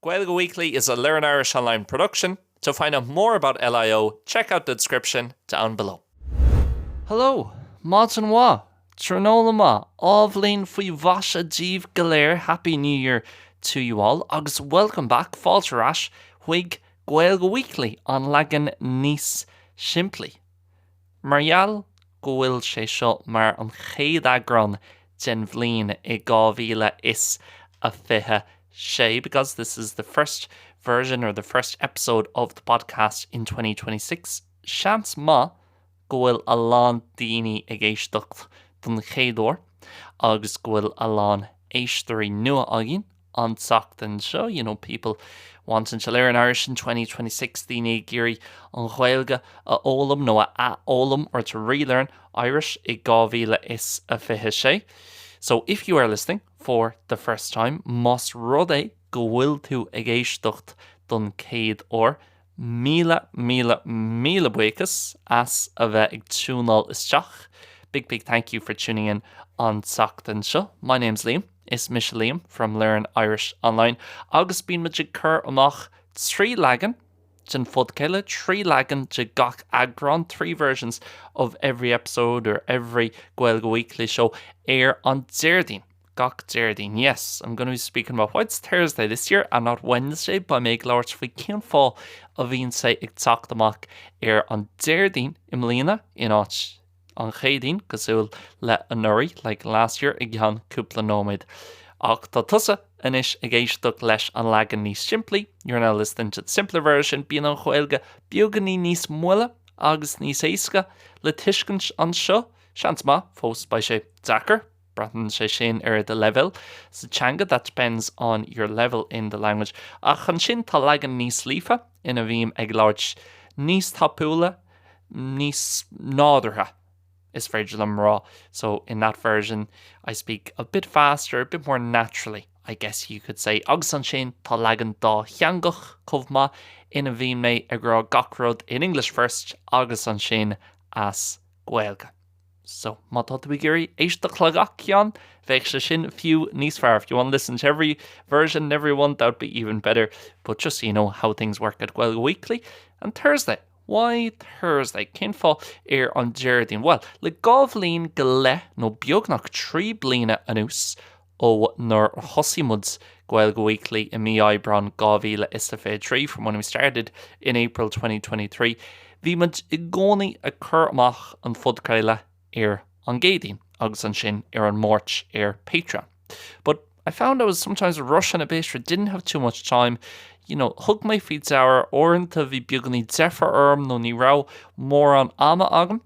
Gaeilge Weekly is a Learn Irish Online production. To find out more about LIO, check out the description down below. Hello! Maidin mhaith! Tráthnóna maith! Athbhliain faoi mhaise daoibh go léir, Happy New Year to you all agus welcome back, fáilte ar ais chuig Gaeilge Weekly, an leagan níos simplí. Mar gheall go bhfuil sé seo mar an chéad eagrán den bhliain i 2026, because this is the first version or the first episode of the podcast in 2026, seans maith go bhfuil a lán daoine ag éisteacht don chéad uair agus go bhfuil a lán éisteoirí nua againn an tseachtain seo, you know, people wanting to learn Irish in 2026, daoine ag iarraidh an Ghaeilge a fhoghlaim nó a athfhoghlaim or to relearn Irish i 2026. So if you are listening for the first time, más rud é go bhfuil tú ag éisteacht don chéad uair, Míle, míle, míle buíochas as a bheith ag tiúnáil isteach. Big, big thank you for tuning in an tseachtain seo. My name's Liam, is mise Liam from Learn Irish Online agus bíonn muid ag cur amach 3 leagan den phodchraoladh, 3 leagan de gach eagrán, 3 versions of every episode or every Gaeilge Weekly show ar an Déardaoin. Gach Déardaoin. Yes, I'm gonna be speaking about why it's Thursday this year and not Wednesday, beidh mé ag labhairt faoi cén fáth a bhíonn sé ag teacht amach ar an Déardaoin i mbliana in áit an Chéadaoin, cosúil le anuraidh, like last year, i gceann cúpla nóiméad. Ach tá tusa anois ag éisteacht leis an leagan níos simplí, you're now listening to the simpler version, bíonn an Ghaeilge beagáinín níos moille agus níos éasca le tuiscint anseo, seans maith, fós beidh sé deacair. Braitheann sé sin ar do leibhéal sa teanga, that depends on your level in the language. Ach ansin tá leagan níos líofa ina bhím ag labhairt níos tapúla, níos nádúrtha, is féidir liom rá. So in that version I speak a bit faster, a bit more naturally, I guess you could say. Agus ansin tá leagan dátheangach chomh maith ina bhíonn mé ag rá gach rud in English first agus ansin as Gaeilge. So, má tá tú ag iarraidh éisteacht le gach ceann, bheadh sé sin fiú níos fearr. If you want to listen to every version and every one, that would be even better. But just so you know how things work at Gaeilge Weekly, and Thursday. Why Thursday? Cén fáth ar an Déardaoin? Bhuel, le 2 bhliain go leith, nó beagnach 3 bliana anuas, ó nuair a thosaigh muid Gaeilge Weekly i mí Aibreán 2023, from when we started in April 2023, bhí muid i gcónaí ag cur amach an phodchraoladh ar an gCéadaoin agus ansin ar an Máirt ar Patreon. But I found I was sometimes rushing a bit or didn't have too much time, you know, thug mé faoi deara uaireanta bhí beagáinín deifre orm nó ní raibh mórán ama agam.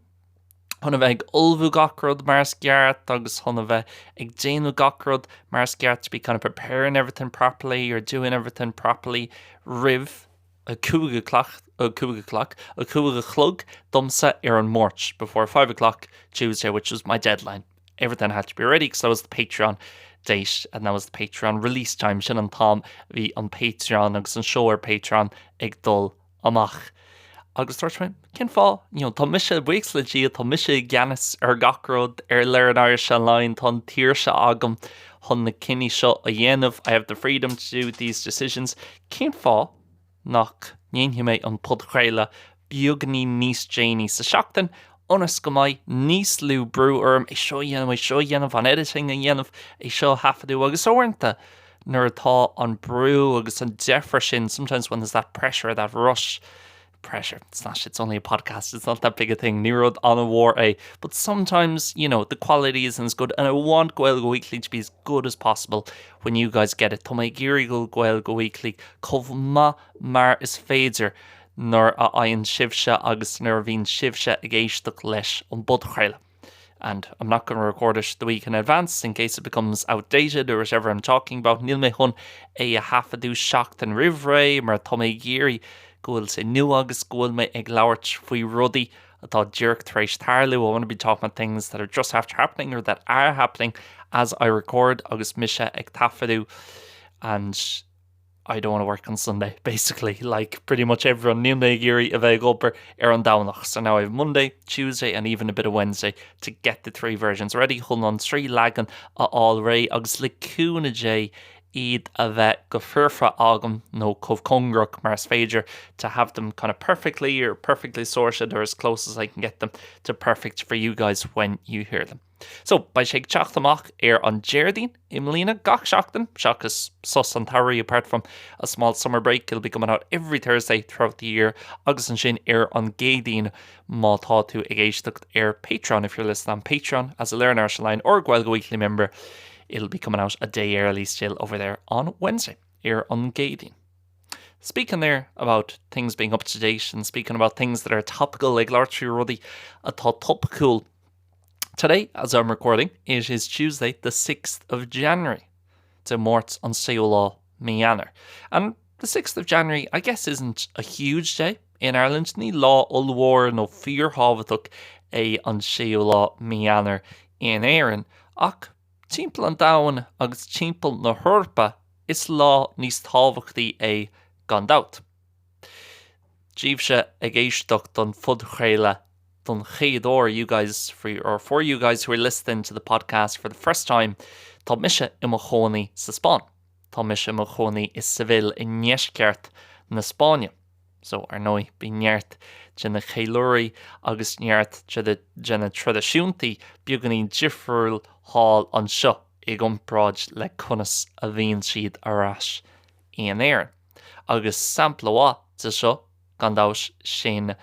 chun a bheith ag ullmhú gach rud mar is ceart agus chun a bheith ag déanamh gach rud mar is ceart to be kind of preparing everything properly or doing everything properly roimh a 5 a clock, a 5 a clock, a 5 a chlog domsa ar an Máirt before 5 o'clock Tuesday which was my deadline. Everything had to be ready because that was the Patreon date and that was the Patreon release time sin an t-am bhí an Patreon agus an seó ar Patreon ag dul amach. Agus dúirt mé, cén fáth? You know, tá mise, buíochas le Dia, tá mise i gceannas ar gach rud ar Learn Irish Online, tá an tsaoirse agam chun na cinní seo a dhéanamh, I have the freedom to do these decisions. Cén fáth nach ndéanfaidh mé an podchraoladh beagáinín níos déanaí sa seachtain ionas go mbeidh níos lú brú orm é seo a dhéanamh, é seo a dhéanamh, an editing a dhéanamh, é seo a thaifeadadh agus uaireanta nuair atá an brú agus an deifre sin, sometimes when there's that pressure, that rush, pressure, it's not, it's only a podcast, it's not that big a thing, ní rud an-mhór é, but sometimes, you know, the quality isn't as good and I want Gaeilge Weekly to be as good as possible when you guys get it. Tá mé ag iarraidh go bhfuil Gaeilge Weekly chomh maith mar is féidir nuair a fhaigheann sibhse agus nuair a bhíonn sibhse ag éisteacht leis an bpodchraoladh. And I'm not going to record it the week in advance in case it becomes outdated or whatever I'm talking about. Níl mé chun é a thaifeadadh seachtain roimh ré mar tá mé ag iarraidh go bhfuil sé nua agus go bhfuil mé ag labhairt faoi rudaí atá díreach tar éis tarlú. I want to be talking about things that are just after happening or that are happening as I record agus mise ag taifeadadh and I don't want to work on Sunday, basically, like pretty much everyone, níl mé ag iarraidh a bheith ag obair ar an Domhnach. So now I have Monday, Tuesday and even a bit of Wednesday to get the 3 versions ready chun an 3 leagan a fháil réidh agus le cúnamh Dé iad a bheith go foirfe agam nó chomh cóngarach mar is féidir to have them kind of perfectly or perfectly sorted or as close as I can get them to perfect for you guys when you hear them. So, beidh sé ag teacht amach ar an Déardaoin i mbliana gach seachtain, seachas sos an tsamhraidh apart from a small summer break, it'll be coming out every Thursday throughout the year agus ansin ar an gCéadaoin má tá tú ag éisteacht ar Patreon, if you're listening on Patreon as a Learn Irish Online or Gaeilge Weekly member, it'll be coming out a day early still over there on Wednesday, ar an gCéadaoin. Speaking there about things being up to date and speaking about things that are topical ag labhairt faoi rudaí atá topicúil. Today, as I'm recording, it is Tuesday the 6th of January. Dé Máirt an séú lá mí Eanáir. And the 6th of January, I guess, isn't a huge day in Ireland. Ní lá ollmhór nó fíorthábhachtach é an séú lá mí Eanáir in Éirinn, ach timpeall an domhain agus timpeall na hEorpa is lá níos tábhachtaí é gan dabht. Daoibhse ag éisteacht don phodchraoladh don chéad uair, you guys, for, or for you guys who are listening to the podcast for the first time, tá mise i mo chónaí sa Spáinn. Tá mise i mo chónaí i Seville i ndeisceart na Spáinne. So, ar ndóigh, bíonn neart de na ceiliúraí agus neart de de na traidisiúntaí beagáinín difriúil thall anseo i gcomparáid le conas a bhíonn siad ar ais in Éirinn. Agus sampla mhaith de seo gan dabht sin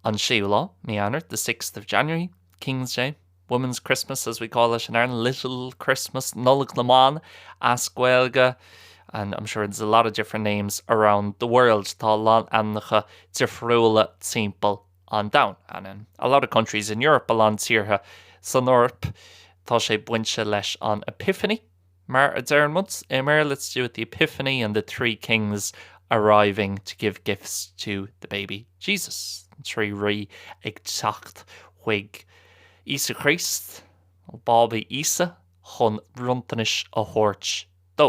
an séú lá, mí Eanáir, the 6th of January, King's Day, Women's Christmas as we call it in Ireland, Little Christmas, Nollaig na mBan as Gaeilge, and I'm sure there's a lot of different names around the world. Tá a lán ainmneacha difriúla timpeall an domhain. And in a lot of countries in Europe, a lán tíortha san Eoraip, tá sé bainte leis an Epiphany, Mar a deireann muid i mBéarla it's to do with the Epiphany and the three kings arriving to give gifts to the baby Jesus. An trí rí ag teacht chuig Íosa Críost, nó bábaí Íosa, chun bronntanais a thabhairt dó.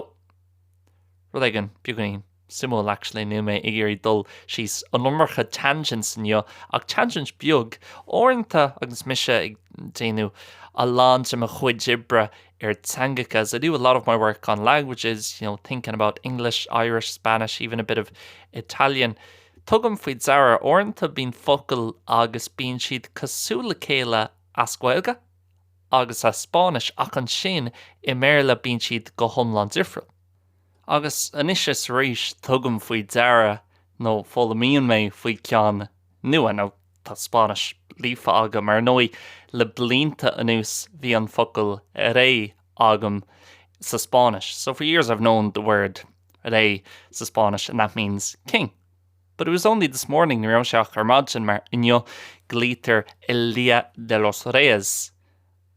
Rud éigin beagáinín suimiúil actually, níl mé ag iarraidh dul síos an iomarca tangents inniu ach tangent beag. Uaireanta agus mise ag déanamh a lán de mo chuid oibre ar teangacha, as I do a lot of my work on languages, you know, thinking about English, Irish, Spanish, even a bit of Italian, tugaim faoi deara uaireanta bíonn focail agus bíonn siad cosúil le chéile as Gaeilge agus as Spáinnis ach ansin i mBéarla bíonn siad go hiomlán difriúil. Agus anois is arís tugaim faoi deara nó foghlaimíonn mé faoi ceann nua, nó tá Spáinnis líofa agam, ar ndóigh, le blianta anuas bhí an focal rey agam sa Spáinnis. So for years I've known the word rey sa Spáinnis and that means king. But it was only this morning, ní raibh sé ach ar maidin, mar inniu glaoitear El Día de los Reyes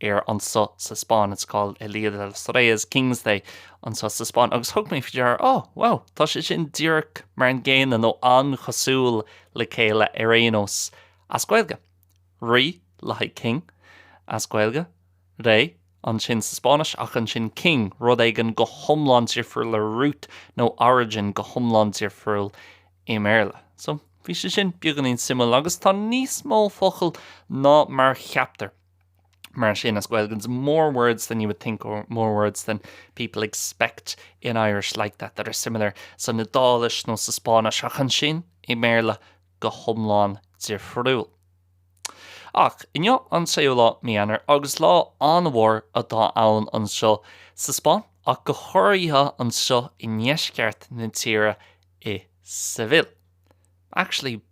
air anseo sa Spáinn, it's called El Día de los Reyes, King's Day, anseo sa Spáinn, agus thug mé faoi deara, oh, wow, tá sé sin díreach mar an gcéanna nó an-chosúil le chéile ar aon nós as Gaeilge. Rí le haghaidh king as Gaeilge, rey ansin sa Spáinnis ach ansin king, rud éigin go hiomlán difriúil le root nó origin go hiomlán difriúil i mBéarla. So, bhí sé sin beagáinín suimiúil agus tá níos mó focal ná mar cheaptar. Mar sin as Gaeilge, there's more words than you would think or more words than people expect in Irish like that that are similar san Iodáilis nó sa Spáinnis ach ansin i mBéarla go hiomlán difriúil. Ach inniu an séú lá mí Eanáir agus lá an-mhór atá ann anseo sa Spáinn ach go háirithe anseo i ndeisceart na tíre i Seville. Actually,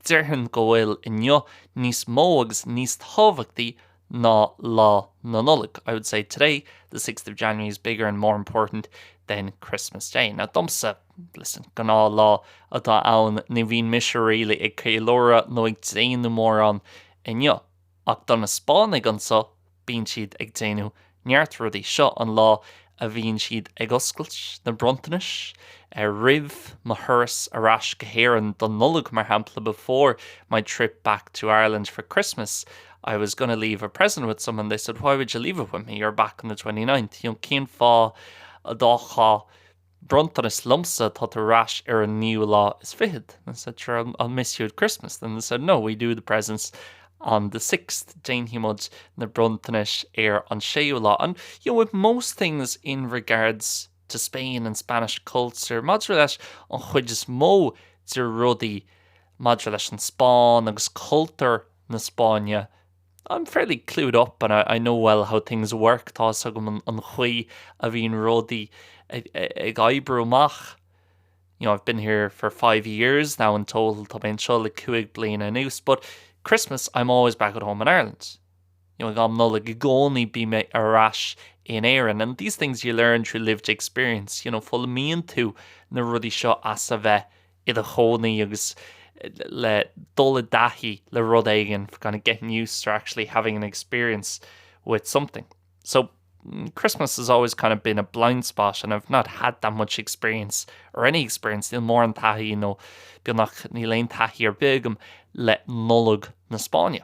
déarfainn go bhfuil inniu níos mó agus níos tábhachtaí ná Lá na Nollag. I would say today, the 6th of January, is bigger and more important than Christmas Day. Now domsa, listen, gnáthlá atá ann, ní bhíonn mise really ag ceiliúradh nó ag déanamh mórán inniu. Ach do na Spáinnigh anseo, bíonn siad ag déanamh neart rudaí. Seo an lá a bhíonn siad ag oscailt na bronntanais roimh mo thuras ar ais go hÉirinn don Nollaig, mar shampla, before my trip back to Ireland for Christmas, I was gonna leave a present with someone, they said, why would you leave it with me, you're back on the 29th, you know, cén fáth a d'fhágfá bronntanas liomsa, tá tú ar ais ar an naoú lá is fichead. I said, sure, I'll, I'll miss you at Christmas. Then they said, no, we do the presents on the 6th. Déanfaidh muid na bronntanais ar an séú lá. And, you know, with most things in regards to Spain and Spanish culture, maidir leis an chuid is mó de rudaí maidir leis an Spáinn agus cultúr na Spáinne, I'm fairly clued up and I know well how things work, tá fhios agam an chaoi a bhíonn rudaí ag oibriú amach. You know, I've been here for 5 years now in total, tá mé anseo le 5 bliana anuas, but Christmas I'm always back at home in Ireland. You know, ag am Nollag i gcónaí bím ar ais in Éirinn and these things you learn through lived experience, you know, foghlaimíonn tú na rudaí seo as a bheith i do chónaí agus le dul i dtaithí le rud éigin, kind of getting used to actually having an experience with something. So Christmas has always kind of been a blind spot and I've not had that much experience or any experience níl mórán taithí nó beagnach níl aon taithí ar bith agam le Nollaig na Spáinne.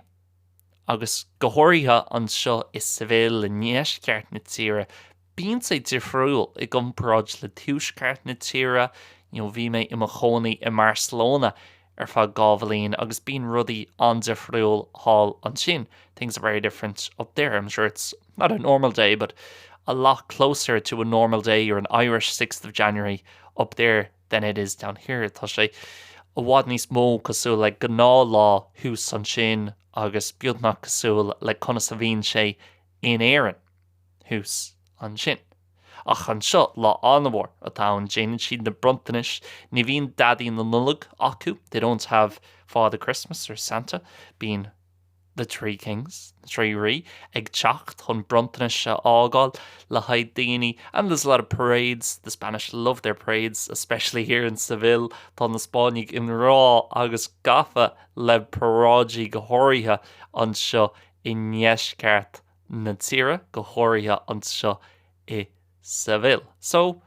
Agus go háirithe anseo i Seville i ndeisceart na tíre, Bíonn sé difriúil i gcomparáid le tuaisceart na tíre, you know bhí mé i mo chónaí i mBarcelona ar feadh 2 bhliain agus bíonn rudaí an-difriúil thall ansin, things are very different up there, I'm sure it's not a normal day but a lot closer to a normal day or an Irish 6th of January up there than it is down here, tá sé i bhfad níos mó cosúil le gnáthlá thuas ansin agus beagnach cosúil le conas a bhíonn sé in Éirinn. thuas ansin. Ach anseo, lá an-mhór atá ann, déanann siad na bronntanais, ní bhíonn Daidí na Nollag acu, they don't have Father Christmas or Santa, bíonn the Three Kings, na Trí Rí, ag teacht chun bronntanais a fhágáil le haghaidh daoine and there's a lot of parades, the Spanish love their parades, especially here in Seville, tá na Spáinnigh i ngrá agus gafa le paráidí go háirithe anseo i ndeisceart na tíre, go háirithe anseo i Seville. So,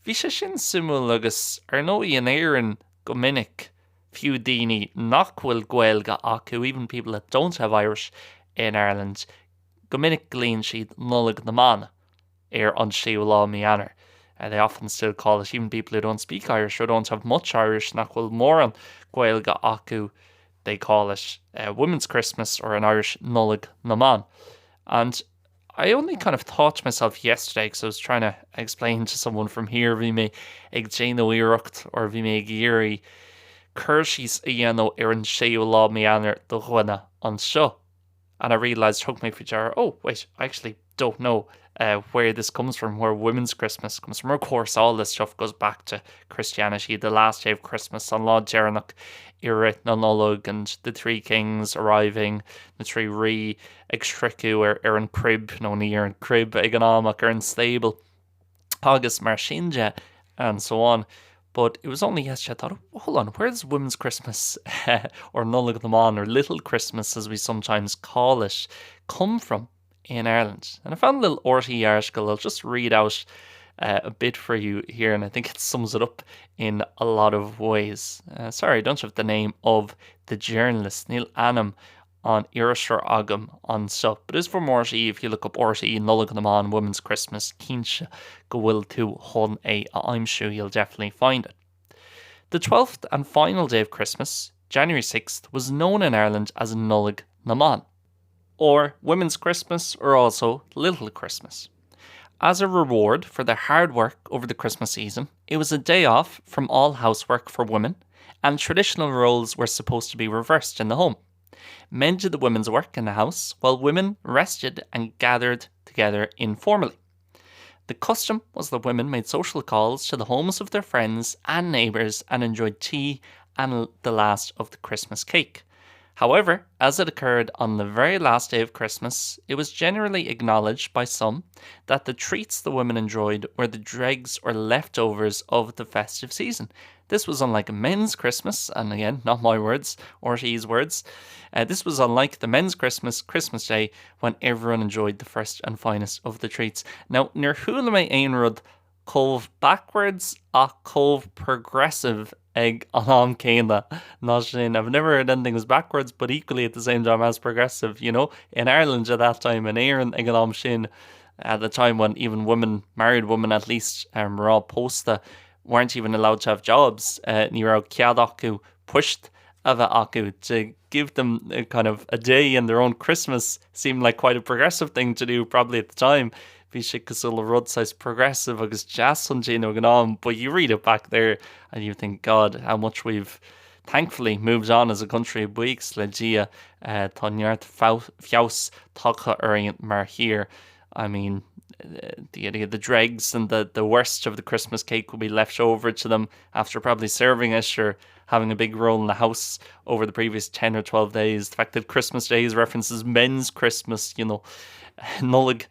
bhí sé sin suimiúil agus ar ndóigh in Éirinn go minic, fiú daoine nach bhfuil Gaeilge acu, even people that don't have Irish in Ireland, go minic glaonn siad Nollaig na mBan ar an séú lá mí Eanáir. They often still call it, even people who don't speak Irish or don't have much Irish, nach bhfuil mórán Gaeilge acu, they call it Women's Christmas or in Irish Nollaig na mBan. And I only kind of thought to myself yesterday because I was trying to explain to someone from here bhí mé ag déanamh iarracht or bhí mé ag iarraidh cur síos a dhéanamh ar an séú lá mí Eanáir do dhuine anseo. And I realised thug mé faoi deara oh wait I actually don't know uh, where this comes from, where women's Christmas comes from. Of course, all this stuff goes back to Christianity, the last day of Christmas, an lá deireanach i rith na Nollag and the three kings arriving, na trí rí ag sroicheadh ar, ar an crib nó ní ar an crib ag an am ach ar an stable agus mar sin de and so on. But it was only yesterday I thought, oh, hold on, where does Women's Christmas or Nollaig na mBan or Little Christmas as we sometimes call it come from in Ireland? And I found a little RTÉ article I'll just read out uh, a bit for you here and I think it sums it up in a lot of ways. Uh, sorry, I don't have the name of the journalist Níl ainm an iriseora agam anseo. But it's from RTÉ if you look up RTÉ Nollaig na mBan Women's Christmas cinnte go bhfuil tú chun é a aimsiú you'll definitely find it. The 12th and final day of Christmas, January 6th, was known in Ireland as Nollaig na mBan, or Women's Christmas or also Little Christmas. As a reward for their hard work over the Christmas season, it was a day off from all housework for women, and traditional roles were supposed to be reversed in the home. Men did the women's work in the house, while women rested and gathered together informally. The custom was that women made social calls to the homes of their friends and neighbors and enjoyed tea and the last of the Christmas cake. However, as it occurred on the very last day of Christmas, it was generally acknowledged by some that the treats the women enjoyed were the dregs or leftovers of the festive season. This was unlike men's Christmas, and again, not my words or his words. Uh, this was unlike the men's Christmas, Christmas Day, when everyone enjoyed the first and finest of the treats. Now, níor chuala mé aon rud chomh backwards ach chomh progressive ag an am céanna ná sin. I've never heard anything as backwards but equally at the same time as progressive, you know? In Ireland at that time, in Éirinn ag an am sin, at the time when even women, married women at least, um, mná pósta, weren't even allowed to have jobs, uh, ní raibh cead acu poist a bheith acu to give them a kind of a day in their own Christmas seemed like quite a progressive thing to do probably at the time. Bhí sé cosúil le rud saghas progressive agus deas chun déanamh ag an am, but you read it back there and you think, God, how much we've thankfully moved on as a country, buíochas le Dia, tá neart feabhas tagtha orainn mar thír. I mean, the idea the dregs and the, the worst of the Christmas cake will be left over to them after probably serving it or having a big role in the house over the previous 10 or 12 days. The fact that Christmas Days references men's Christmas, you know, Nollaig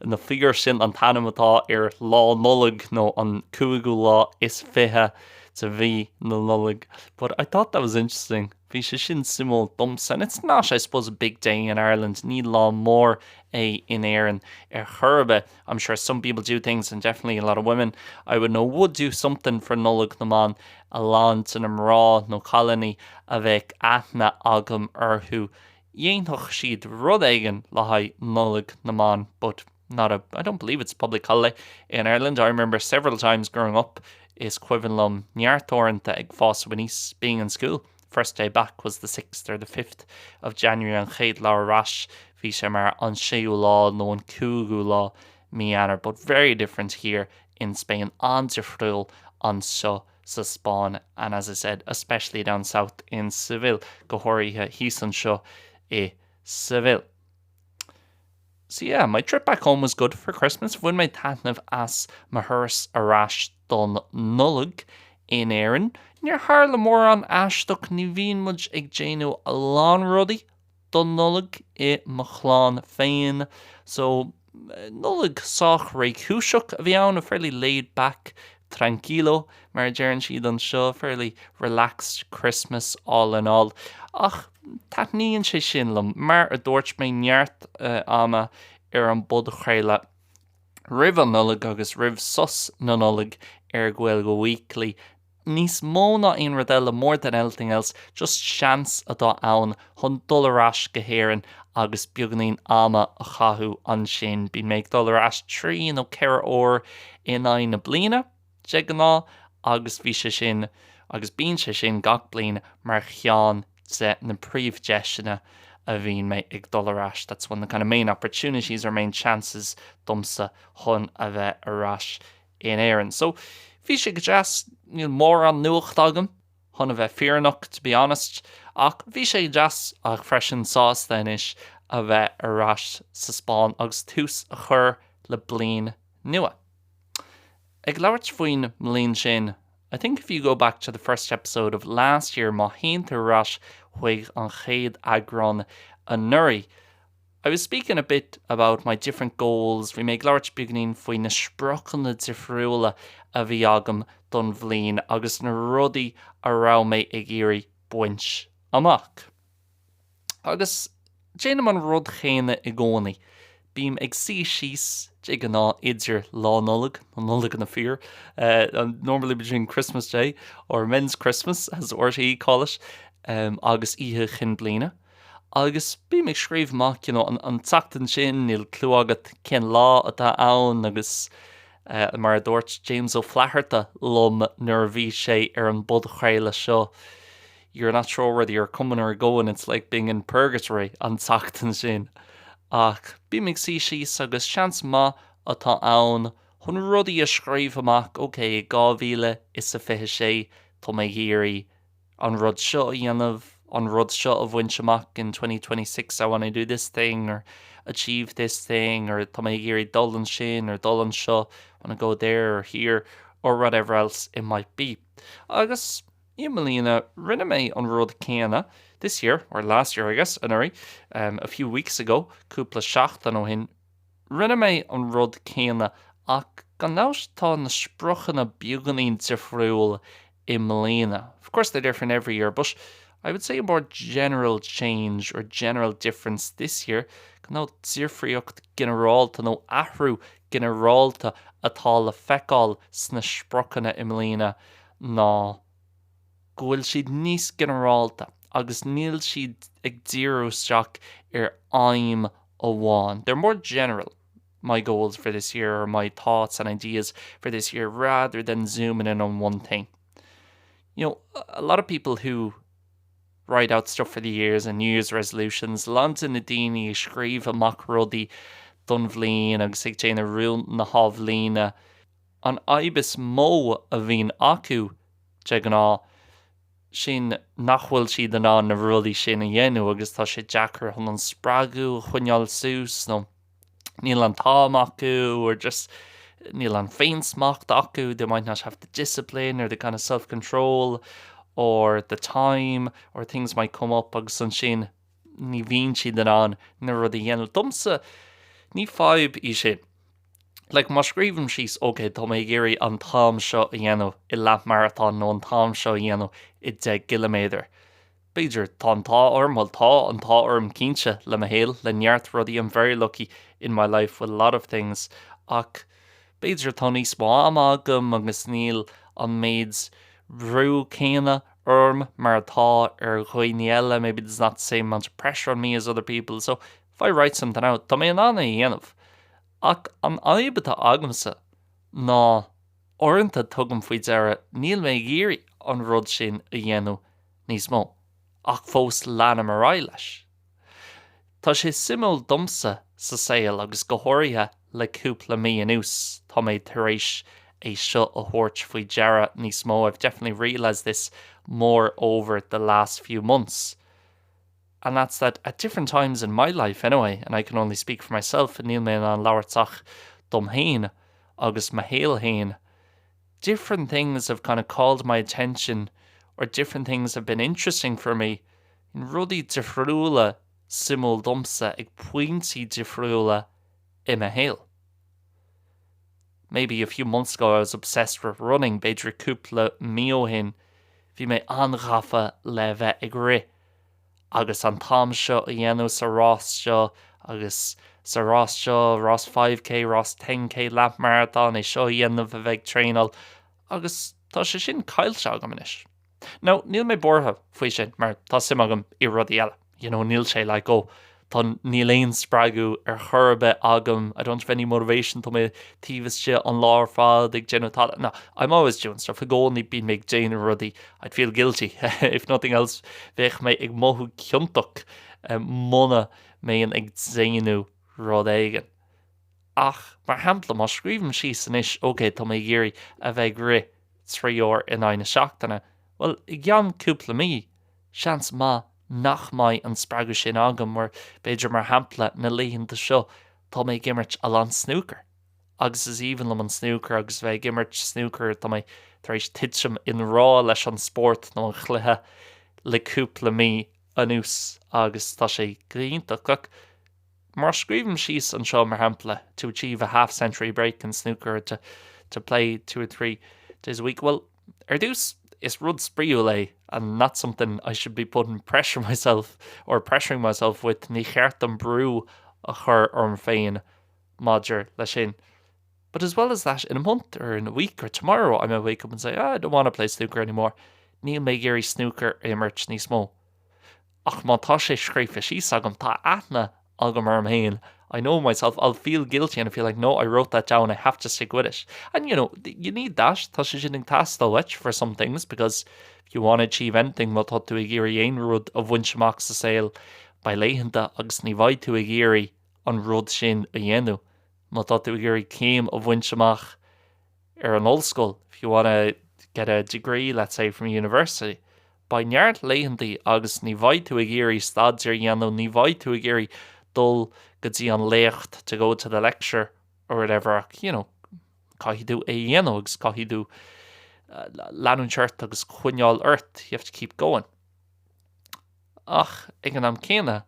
na bhfear sin an t-ainm atá ar Lá Nollag nó an cúigiú lá is fiche de mhí na Nollag. But I thought that was interesting. Bhí sé sin suimiúil domsa. And it's not, I suppose, a big day in Ireland. Ní lá mór é in Éirinn ar chor ar bith. I'm sure some people do things and definitely a lot of women I would know would do something for Nollaig na mBan, a lán de na mná nó cailíní a bheadh aithne agam orthu, dhéanfadh siad rud éigin le haghaidh Nollaig na mBan but not a, I don't believe it's a public holiday in Ireland. I remember several times growing up, is cuimhin liom neart uaireanta ag fás aníos, being in school, first day back was the sixth or the fifth of January, an chéad lá ar ais bhí sé mar an séú lá nó an cúigiú lá mí Eanáir, but very different here in Spain, an-difriúil anseo sa Spáinn and as I said, especially down south in Seville, go háirithe thíos anseo i Seville. So yeah, my trip back home was good for Christmas. Bhain mé taitneamh as mo thuras ar ais don Nollaig in Éirinn. Níor tharla mórán aisteach, ní bhíonn muid ag déanamh a lán rudaí don Nollaig i mo chlann féin. So Nollaig sách réchúiseach a bhí ann, a fairly laid back, tranquilo mar a deireann siad anseo, fairly relaxed Christmas all in all. Ach taitníonn sé sin liom, mar a dúirt mé neart ama ar an bpodchraoladh roimh an Nollaig agus roimh sos na Nollag ar Gaeilge Weekly. Níos mó ná aon rud eile, more than anything else, just seans atá ann chun dul ar ais go hÉirinn agus beagáinín ama a chaitheamh ansin. Bíonn mé ag dul ar ais 3 nó 4 uair in aghaidh na bliana, de ghnáth, agus bhí sé sin, agus bíonn sé sin gach bliain mar cheann de na príomhdheiseanna a bhíonn mé ag dul ar ais. That's one of the kind of main opportunities or main chances domsa chun a bheith ar ais in Éirinn. So, bhí sé go deas, níl mórán nuacht agam, chun a bheith fírinneach, to be honest, ach bhí sé deas ach freisin sásta anois a bheith ar ais sa Spáinn agus tús a chur le bliain nua. Ag labhairt faoin mbliain sin, I think if you go back to the first episode of last year, má théann tú ar ais chuig an chéad eagrán anuraidh, I was speaking a bit about my different goals, bhí mé ag labhairt beagáinín faoi na spriocanna difriúla a bhí agam don bhliain agus na rudaí a raibh mé ag iarraidh baint amach. Agus déanaim an rud chéanna i gcónaí, bím ag suí síos de ghnáth idir Lá Nollag, nó Nollaig na bhFear, normally between Christmas Day or Men's Christmas as RTÉ call it, agus Oíche Chinn Bliana. Agus bím ag scríobh amach, you know, an tseachtain sin, níl clue agat cén lá atá ann agus mar a dúirt James Ó Flatharta liom nuair a bhí sé ar an bpodchraoladh seo, you're not sure whether you're coming or going, it's like being in purgatory an tseachtain sin. Ach bím ag suí síos agus seans maith atá ann chun rudaí a scríobh amach, ok, 2026 tá mé ag iarraidh an rud seo a dhéanamh, an rud seo a bhaint amach in 2026 I want to do this thing or achieve this thing or tá mé ag iarraidh dul ansin or dul anseo, wanna go there or here or whatever else it might be. Agus i mbliana rinne mé an rud céanna this year, or last year I guess, anuraidh, um, a few weeks ago, cúpla seachtain ó shin, Rinne mé an rud céanna ach gan dabht tá na spriocanna beagáinín difriúil i mbliana. Of course they're different every year but I would say a more general change or general difference this year, gan dabht difríocht ginearálta nó athrú ginearálta atá le feiceáil sna spriocanna i mbliana ná go bhfuil siad níos ginearálta agus níl siad ag díriú isteach ar aidhm amháin. They're more general, my goals for this year or my thoughts and ideas for this year rather than zooming in on one thing. You know, a lot of people who write out stuff for the years and New Year's resolutions, lán de na daoine a scríobh amach rudaí don bhliain agus ag déanamh rún na hathbhliana, an fhadhb is mó a bhíonn acu de ghnáth, sin nach bhfuil siad in ann na rudaí sin a dhéanamh agus tá sé deacair chun an spreagadh a choinneáil suas nó níl an t-am acu or just níl an féinsmacht acu, they might not have the discipline or the kind of self-control or the time or things might come up agus ansin ní bhíonn siad in ann na rudaí a dhéanamh. Domsa, ní fadhb í sin. Like, má scríobhaim síos, ok, tá mé ag iarraidh an t-am seo a dhéanamh i leathmharatón nó an t-am seo a dhéanamh i 10 gciliméadar. B'fhéidir, tá an t-ádh orm, bhuel tá an t-ádh orm cinnte le mo shaol, le neart rudaí, I'm very lucky in my life with a lot of things, ach b'fhéidir tá níos mó ama agam agus níl an méid brú céanna orm mar atá ar dhaoine eile, maybe there's not the same amount of pressure on me as other people, so if I write something out, tá mé in ann é a dhéanamh. Ach an fhadhb atá agamsa ná uaireanta tugaim faoi deara níl mé ag iarraidh an rud sin a dhéanamh níos mó, ach fós leanaim ar aghaidh leis. Tá sé suimiúil domsa sa saol agus go háirithe le cúpla mí anuas, tá mé tar éis é seo a thabhairt faoi deara níos mó, I've definitely realised this more over the last few months. And that's that at different times in my life anyway, and I can only speak for myself, níl mé in ann labhairt ach dom féin agus mo shaol féin, different things have kind of called my attention or different things have been interesting for me, rudaí difriúla suimiúil domsa ag pointí difriúla i mo shaol. Maybe a few months ago I was obsessed with running, b'fhéidir cúpla mí ó shin bhí mé an-ghafa le bheith ag rith agus an t-am seo a dhéanamh sa rás seo agus sa rás seo, rás 5K, rás 10K, leathmharatón, é seo a dhéanamh, a bheith ag traenáil agus tá sé sin caillte agam anois. Now, níl mé buartha faoi sin mar tá suim agam i rudaí eile. You know, níl sé like, oh, tá, níl aon spreagadh ar chor ar bith agam, I don't have any motivation, tá mé taobh istigh an lá ar fad ag déanamh tada. No, I'm always doing stuff, i gcónaí bíonn mé ag déanamh rudaí, I'd feel guilty if nothing else, bheadh mé ag mothú ciontach muna mbeinn ag déanamh rud éigin. Ach, mar shampla, má scríobhaim síos anois, ok, tá mé ag iarraidh a bheith ag rith 3 uair in aghaidh na seachtaine, bhuel, i gceann cúpla mí, seans maith nach mbeidh an spreagadh sin agam mar b'fhéidir, mar shampla, na laethanta seo, tá mé ag imirt a lán snúcair. Agus is aoibhinn liom an snúcar agus bheith ag imirt snúcair, tá mé tar éis titim i ngrá leis an spórt nó an chluiche le cúpla mí anuas agus tá sé go hiontach. Ach Má scríobhaim síos anseo, mar shampla, to achieve a half century break in snooker, to to play two or three days a week, bhuel, ar dtús, is rud spraíúil é and not something I should be putting pressure myself or pressuring myself with, ní cheart dom brú a chur orm féin maidir leis sin. But as well as that, in a month or in a week or tomorrow I might wake up and say, ah, I don't want to play snooker anymore, níl mé ag iarraidh snúcar a imirt níos mó. Ach má tá sé scríofa síos agam, tá aithne agam orm féin, I know myself, I'll feel guilty and I'll feel like, no, I wrote that down, I have to stick with it. And you know, you need that, tá sé sin ag teastáil uait for some things because if you want to achieve anything, má tá tú ag iarraidh aon rud a bhaint amach sa saol, beidh laethanta agus ní bheidh tú ag iarraidh an rud sin a dhéanamh. Má tá tú ag iarraidh céim a bhaint amach ar an ollscoil, if you want to get a degree, let's say, from university, Beidh neart laethantaí agus ní bheidh tú ag iarraidh staidéar a dhéanamh, ní bheidh tú ag iarraidh dul go dtí an léacht, to go to the lecture or whatever ach, you know, caithfidh tú é a dhéanamh agus caithfidh tú leanúint ort agus coinneáil ort, you have to keep going. Ach ag an am céanna,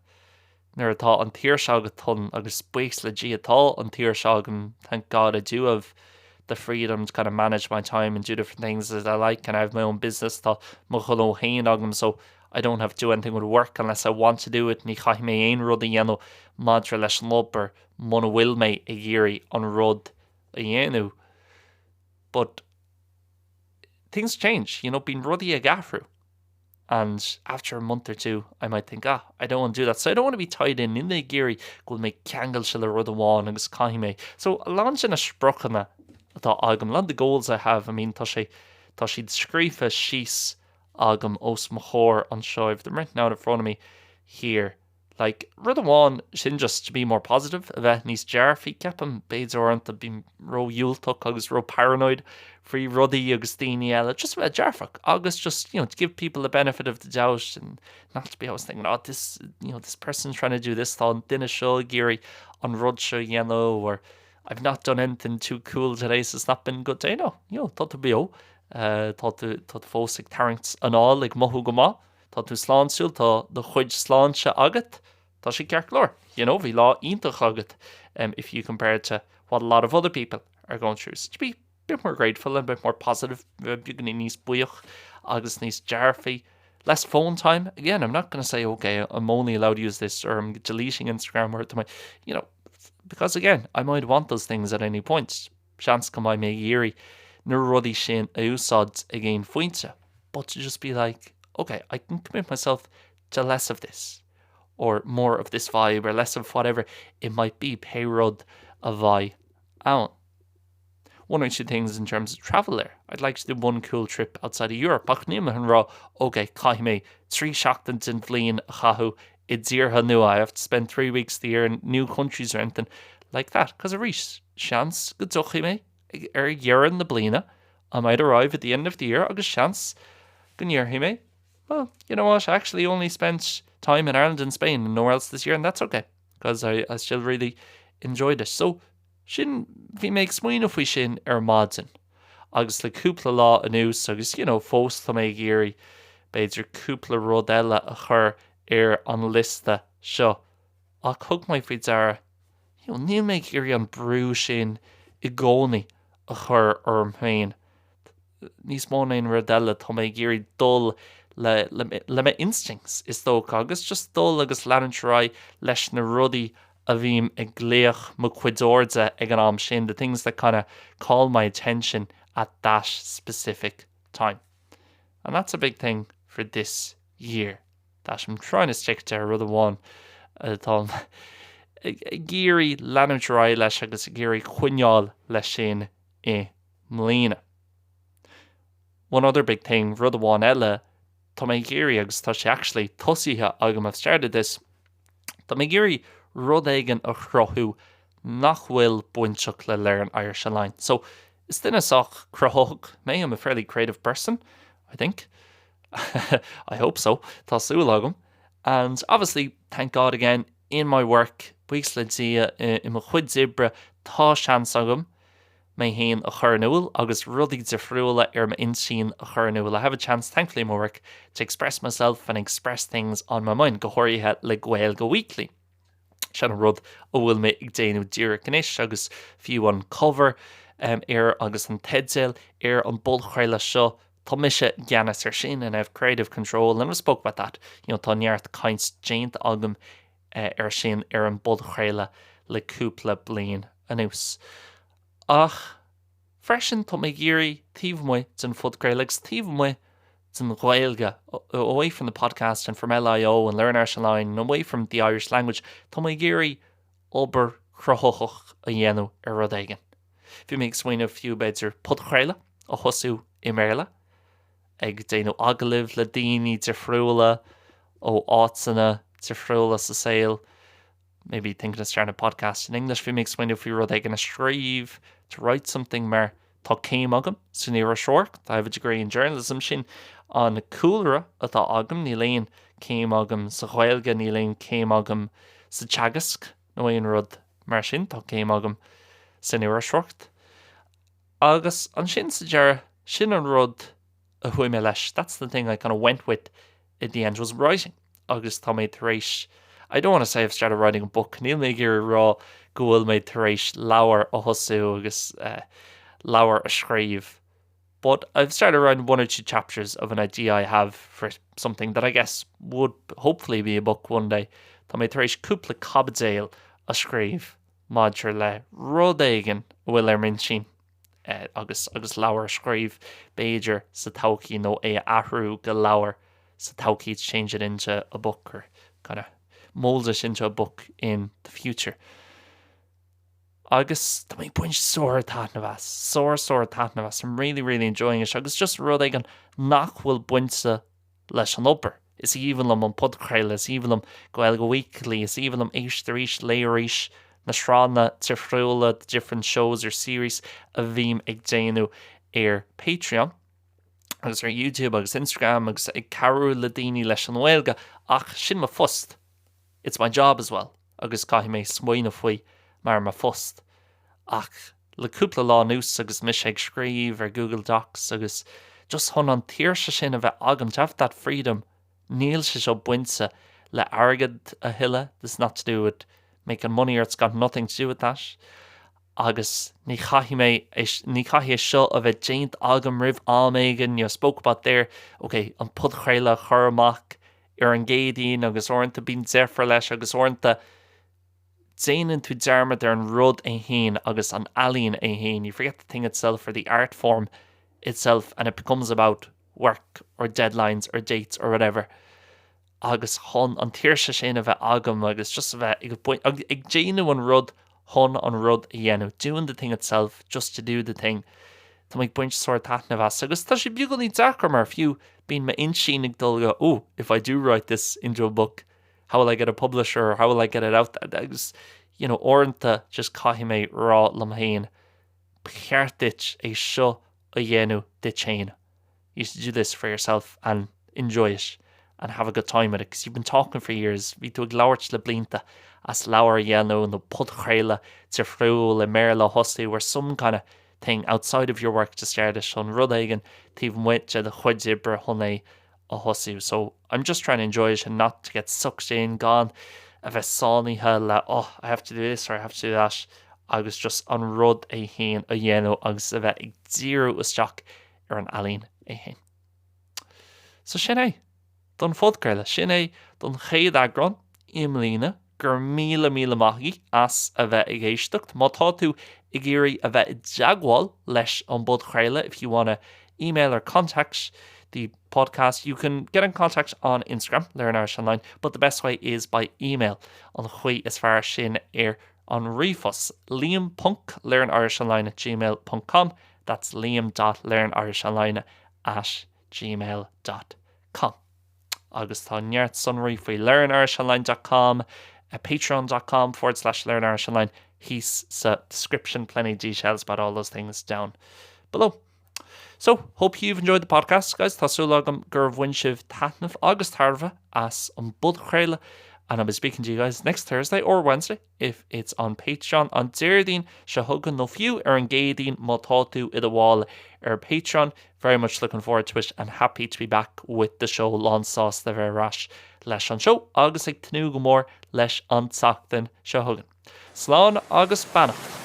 nuair atá an tsaoirse agat chun, agus buíochas le Dia tá an tsaoirse agam, thank God I do have the freedom to kind of manage my time and do different things as I like and I have my own business, tá mo ghnó féin agam so I don't have to do anything with work unless I want to do it, ní chaithfidh mé aon rud a dhéanamh maidir leis an obair muna bhfuil mé ag iarraidh an rud a dhéanamh. But things change, you know, bíonn rudaí ag athrú. and after a month or two I might think ah I don't want to do that so I don't want to be tied in níl mé ag iarraidh go bhfuil mé ceangailte le rud amháin agus caithfidh mé so a lán de na spriocanna atá agam a lot of the goals I have I mean tá sé tá siad scríofa síos agam os mo chomhair anseo I've them written out in front of me here. Like, rud amháin, sin just to be more positive, a bheith níos dearfaí, ceapaim, b'fhéidir uaireanta bím ró-dhiúltach agus ró-paranoid faoi rudaí agus daoine eile, just a bheith dearfach agus just, you know, to give people the benefit of the doubt and not to be always thinking, oh, this, you know, this person's trying to do this, tá an duine seo ag iarraidh an rud seo a dhéanamh or I've not done anything too cool today so it's not been a good day, no, you know, tá tú beo, uh, tá tú, tá tú fós ag tarraingt anáil ag mothú go maith, Tá tú sláintiúil, tá do chuid sláinte agat, tá sé ceart go leor. You know, bhí lá iontach agat um, if you compare it to what a lot of other people are going through. So to be a bit more grateful and a bit more positive, beagáinín níos buíoch agus níos dearfaí. Less phone time. Again, I'm not going to say, okay, I'm only allowed to use this or I'm deleting Instagram or my, you know, because again, I might want those things at any point. Seans go mbeidh mé ag iarraidh na rudaí sin a úsáid ag aon phointe, but to just be like, ok, I can commit myself to less of this, or more of this vibe, or less of whatever it might be, pé rud a bheidh ann. One or two things in terms of travel there. I'd like to do one cool trip outside of Europe, ach níl mé chun rá, ok, caithfidh mé 3 seachtain den bhliain a chaitheamh i dtíortha nua, I have to spend 3 weeks of the year in new countries or anything like that, cos arís, seans go dtiocfaidh mé ar dheireadh na bliana, I might arrive at the end of the year agus seans go ndéarfaidh mé, well, you know what, I actually only spent time in Ireland and Spain and nowhere else this year and that's okay, because I, I still really enjoyed it. So, sin, bhí mé ag smaoineamh faoi sin ar maidin agus le cúpla lá anuas agus, you know, fós tá mé ag iarraidh b'fhéidir cúpla rud eile a chur ar an liosta seo ach thug mé faoi deara, you know, níl mé ag iarraidh an brú sin i gcónaí a chur orm féin. Níos mó ná aon rud eile, tá mé ag iarraidh dul le, le, le m'instincts, is dócha, agus just dul agus leanúint ar aghaidh leis na rudaí a bhím ag glaoch mo chuid airde ag an am sin, the things that kind of call my attention at that specific time. And that's a big thing for this year. That I'm trying to stick to rud amháin atá ag iarraidh leanúint ar aghaidh leis agus ag iarraidh coinneáil leis sin i mbliana. One other big thing, rud amháin eile, tá mé ag iarraidh agus tá sé actually tosaithe agam, I've started this, tá mé ag iarraidh rud éigin a chruthú nach bhfuil bainteach le Learn Irish Online. So, is duine sách cruthaitheach mé, I'm a fairly creative person, I think. I hope so, tá súil agam. And obviously, thank God again, in my work, buíochas le Dia, i mo chuid oibre, tá seans agam mé féin a chur in iúl agus rudaí difriúla ar m'intinn a chur in iúl. I have a chance, thankfully, in my work to express myself and express things on my mind, go háirithe le Gaeilge Weekly. Sin an rud a bhfuil mé ag déanamh díreach anois agus fiú an cover ar agus an teideal ar an bpodchraoladh seo, tá mise i gceannas ar sin and I have creative control and I spoke about that, you know, tá neart caint déanta agam ar sin ar an bpodchraoladh le cúpla bliain anuas. Ach freisin tá mé ag iarraidh taobh amuigh den phodchraoladh agus taobh amuigh den Ghaeilge, away from the podcast and from LIO and Learn Irish Online and away from the Irish language, tá mé ag iarraidh obair chruthaitheach a dhéanamh ar rud éigin. Bhí mé ag smaoineamh fiú b'fhéidir podchraoladh a thosú i mBéarla, ag déanamh agallaimh le daoine difriúla ó áiteanna difriúla sa saol, maybe thinking of starting a podcast in English, bhí mé ag smaoineamh faoi rud éigin a scríobh, to write something mar tá céim agam san iriseoireacht, I have a degree in journalism, sin an cúlra atá agam, níl aon céim agam sa Ghaeilge, níl aon céim agam sa teagasc nó aon rud mar sin, tá céim agam san iriseoireacht. Agus ansin sa deireadh, sin an rud a chuaigh mé leis, that's the thing I kind of went with in the end was writing agus tá mé tar éis, I don't want to say I've started writing a book, níl mé ag iarraidh rá go bhfuil mé tar éis leabhar a thosú agus leabhar a scríobh but I've started writing one or two chapters of an idea I have for something that I guess would hopefully be a book one day. Tá mé tar éis cúpla caibidil a scríobh maidir le rud éigin a bhfuil ar m'intinn. agus agus leabhar a scríobh, b'fhéidir, sa todhchaí nó é a athrú go leabhar sa todhchaí to change it into a book or kind of mould it into a book in the future. Agus tá mé ag baint sár-taitneamh as, sár-sár-taitneamh as, I'm really really enjoying it agus just rud éigin nach bhfuil bainte leis an obair. Is aoibhinn liom an podchraoladh, is aoibhinn liom Gaeilge Weekly, is aoibhinn liom Éist Arís, Léigh Arís, na sraitheanna difriúla, the different shows or series a bhím ag déanamh ar Patreon agus ar YouTube agus Instagram agus ag cabhrú le daoine leis an nGaeilge ach sin mo phost. It's my job as well agus caithfidh mé smaoineamh faoi mar mo phost. Ach le cúpla lá anuas agus mise ag scríobh ar Google Docs agus just chun an tsaoirse sin a bheith agam, to have that freedom, níl sé seo bainte le airgead a thuilleadh, this is not to do with making money or it's got nothing to do with that, agus ní chaithfidh mé, ní chaithfidh é seo a bheith déanta agam roimh am éigin, you know, spoke about there, ok, an podchraoladh a chur amach ar an gCéadaoin agus uaireanta bíonn deifir leis agus uaireanta déanann tú dearmad ar an rud é féin agus an ealaín é féin, you forget the thing itself or the art form itself and it becomes about work or deadlines or dates or whatever agus chun an tsaoirse sin a bheith agam agus just a bheith ag ag déanamh an rud chun an rud a dhéanamh, doing the thing itself just to do the thing. Tá mé ag baint sórt taitneamh as agus tá sé beagáinín deacair mar fiú bíonn m'intinn ag dul go oh if I do write this into a book how will I get a publisher or how will I get it out agus you know uaireanta just caithfidh mé rá liom féin ba cheart duit é seo a dhéanamh duit féin. You should do this for yourself and enjoy it and have a good time with it because you've been talking for years, bhí tú ag labhairt le blianta as leabhar a dhéanamh nó podchraoladh difriúil i mBéarla a thosú or some kind of thing outside of your work to start it chun rud éigin taobh amuigh de do chuid oibre chun é a thosú. So I'm just trying to enjoy it and not to get sucked in gan a bheith sáinnithe le oh I have to do this or I have to do that agus just an rud é féin a dhéanamh agus a bheith ag díriú isteach ar an ealaín é féin. So sin é don phodchraoladh, sin é don chéad eagrán i mbliana. Go raibh míle míle maith agaibh as a bheith ag éisteacht. Má tá tú ag iarraidh a bheith i dteagmháil leis an bpodchraoladh, if you wanna email or contact the podcast, you can get in contact on Instagram, Learn Irish Online, but the best way is by email. An chaoi is fearr sin ar an ríomhphost, liam ponc learnirishonline at gmail ponc com, that's liam dot learnirishonline at gmail dot com. Agus tá neart sonraí faoi learnirishonline dot com, patreon dot com forward slash learnirishonline thíos sa description, plenty of details about all those things down below. So, hope you've enjoyed the podcast, guys. Tá súil agam gur bhain sibh taitneamh agus tairbhe as an bpodchraoladh and I'll be speaking to you guys next Thursday or Wednesday if it's on Patreon an Déardaoin seo chugainn nó fiú ar an gCéadaoin má tá tú i do bhall ar Patreon. Very much looking forward to it and happy to be back with the show lán sásta bheith ar ais leis an seó agus ag tnúth go mór leis an tseachtain seo chugainn. Slán agus beannacht!